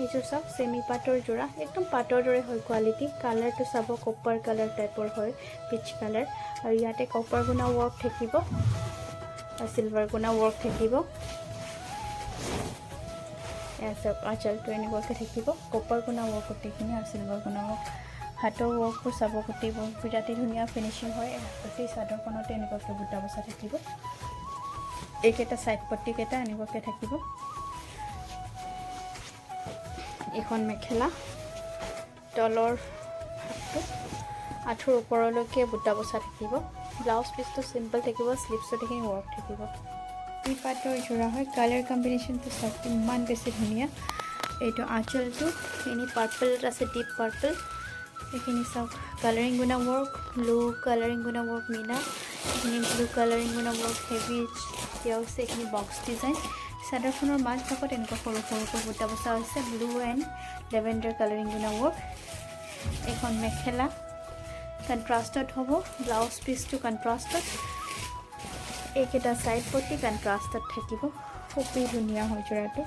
এইযোৰ চাওক, চেমি পাটৰ যোৰা, একদম পাটৰ দৰে হয় কোৱালিটি। কালাৰটো চাব, কপাৰ কালাৰ টাইপৰ হয়, পিচ কালাৰ। আৰু ইয়াতে কপাৰ গুণা ৱৰ্ক থাকিব আৰু চিলভাৰ গুণা ৱৰ্ক থাকিব। এয়া চাওক, আঁচলটো এনেকুৱাকৈ থাকিব, কপাৰ গুণা ৱৰ্ক গোটেইখিনি আৰু চিলভাৰ গুণা ৱৰ্ক। হাতৰ ৱৰ্কবোৰ চাব, গোটেইবোৰ বিৰাটেই ধুনীয়া ফিনিচিং হয়। গোটেই চাদৰখনতে এনেকুৱাকৈ বুটা বচা থাকিব। এইকেইটা ছাইড পট্টিকেইটা এনেকুৱাকৈ থাকিব। এইখন মেখেলা, তলৰ ভাগটো আঁঠুৰ ওপৰলৈকে বুটা বচা থাকিব। ব্লাউজ পিচটো চিম্পল থাকিব, শ্লিভছত এইখিনি ৱৰ্ক থাকিব। এই পাটৰ যোৰা হয়। কালাৰ কম্বিনেশ্যনটো চাওক, ইমান বেছি ধুনীয়া। এইটো আঁচলটো এইখিনি পাৰ্পল আছে, ডিপ পাৰ্পল। এইখিনি চাওক, কালাৰিং গুণা ৱৰ্ক, ব্লু কালাৰিং গুণা ৱৰ্ক মীনা। এইখিনি ব্লু কালাৰিং গুণা ৱৰ্ক, হেভি দিয়া হৈছে। এইখিনি বক্স ডিজাইন। চাদৰখনৰ মাজভাগত এনেকুৱা সৰু সৰুকৈ বুটা বচা হৈছে, ব্লু এণ্ড লেভেণ্ডাৰ কালাৰিং গুণা ৱৰ্ক। এইখন মেখেলা কণ্ট্ৰাষ্টত হ'ব, ব্লাউজ পিচটো কণ্ট্ৰাষ্টত, এইকেইটা ছাইড পট্টি কণ্ট্ৰাষ্টত থাকিব। খুবেই ধুনীয়া হয় যোৰাটো।